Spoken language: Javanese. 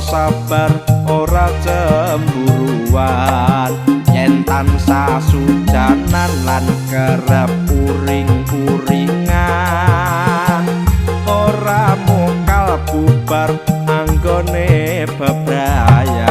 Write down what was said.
sabar, ora cemburuan. Yen tansah sujanan lan kerep uring-uringan, ora mokal bubar anggone bebrayan.